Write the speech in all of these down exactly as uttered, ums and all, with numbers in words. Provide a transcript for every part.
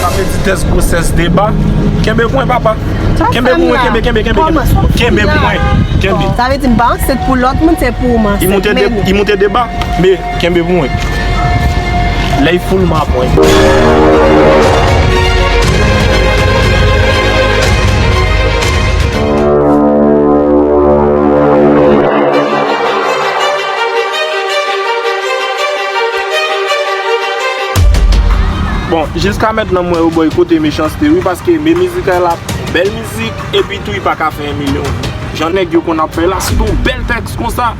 Sa vle di tès gwosès de ba. Kenbe pou mwen, papa. Kenbe pou mwen, kenbe, kenbe, kenbe, kenbe. Kenbe pou mwen. Kenbe. Sa vle di m pa ansent pou lòt moun, se pou ou m ansent. Li moute de, li moute de ba, men kenbe pou mwen. Lè l full, m ap pran. Bon, jiska mentnan mwen yo boykote Mechanste wi, paske men mizik la, bèl mizik, epi tou li pa ka fè yon milyon. Jan nèg yo konn ap fè la, sitou yon bèl tèks konsa.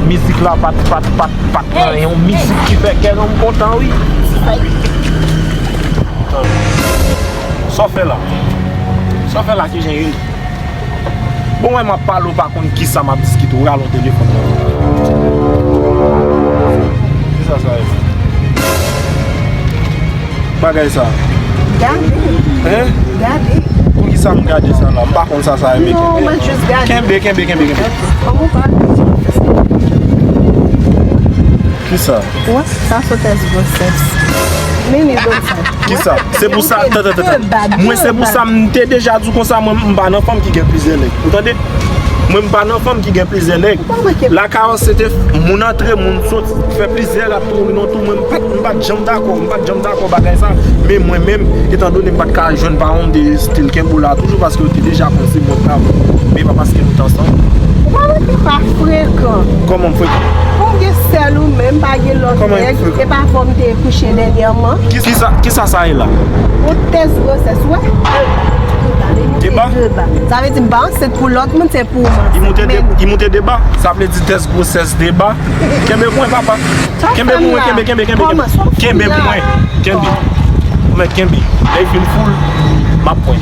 Mizik la pat, pat, pat, pat nan yon mizik ki fè kè nonm kontan wi. Sa w fè la? Sa w fè la ki jan ye? Bon, wè m ap pale, w pa konn kisa m ap diskite, w rale yon telefòn nan. Kisa sa ye? Bagay sa. Gade. Hein? Gade. Poukisa m gade sa la? M pa konn sa sa ye, men non, kenbe. Mwen jis gade. Kenbe, kenbe, kenbe, kenbe. Kòman w pa? Kisa? Wè, sa se tès gwosès. Men li donn sa. Kisa? Se pou sa, tan, tan, tan, tan. Mwen se pou sa m te deja di w konsa, mwen m pa nan fanm ki gen plizyè nèg. Ou tande? Mwen m pa nan fanm ki gen plizyè nèg. Lakay ou se te moun antre, moun soti, fè plizyè rap pou ou, non, tou, mwen m pa t, m pa t janm dakò, m pa t janm dakò bagay sa. Men mwen menm, etandone m pa t ka jwenn paran m, m te still kenbe w la toujou, paske ou te deja konn se mwen k ap, men pa paske nou t ansanm. Ou pa wè ke pa frekan. Kòman m frekan? Ou gen sèl ou menm, pa gen lòt nèg, e pa fò m te kouche dènyèman. Kisa, kisa sa ye la? Yon tès gwosès, wè. Deba? Sa vle di m pa ansent pou lòt moun, se pou ou m ansent. Li moute de, li moute de ba, sa vle di tès gwosès de ba. Kenbe pou mwen, papa. Kenbe pou mwen, kenbe, kenbe, kenbe, kenbe. Kenbe pou mwen. Kenbe. Ou mèt kenbe. Lè l fin full, m ap pran.